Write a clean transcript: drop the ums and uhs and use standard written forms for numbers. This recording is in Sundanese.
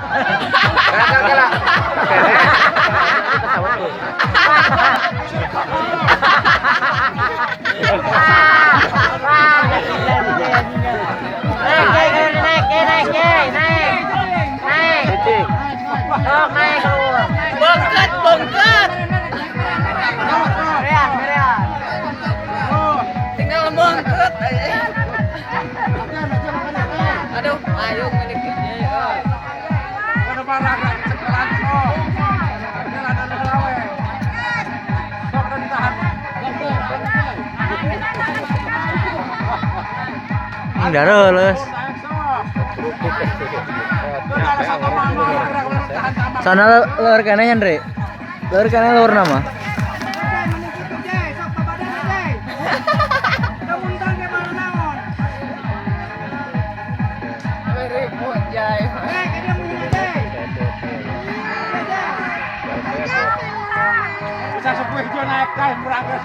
Kala kala. Naik, naik, naik, naik, naik, naik, naik. Sok naik keluar. Bongket, bongket. Berean, berean. Tinggal bongket. Aduh, ayo ngene. Kono parah cekelan sok. Jalan anu lawe. Sok ditahan. Dareuleus. Sana leur keneh, Andre. Leur keneh leur nama. Bisa sepuh hijau naik kain murah ke.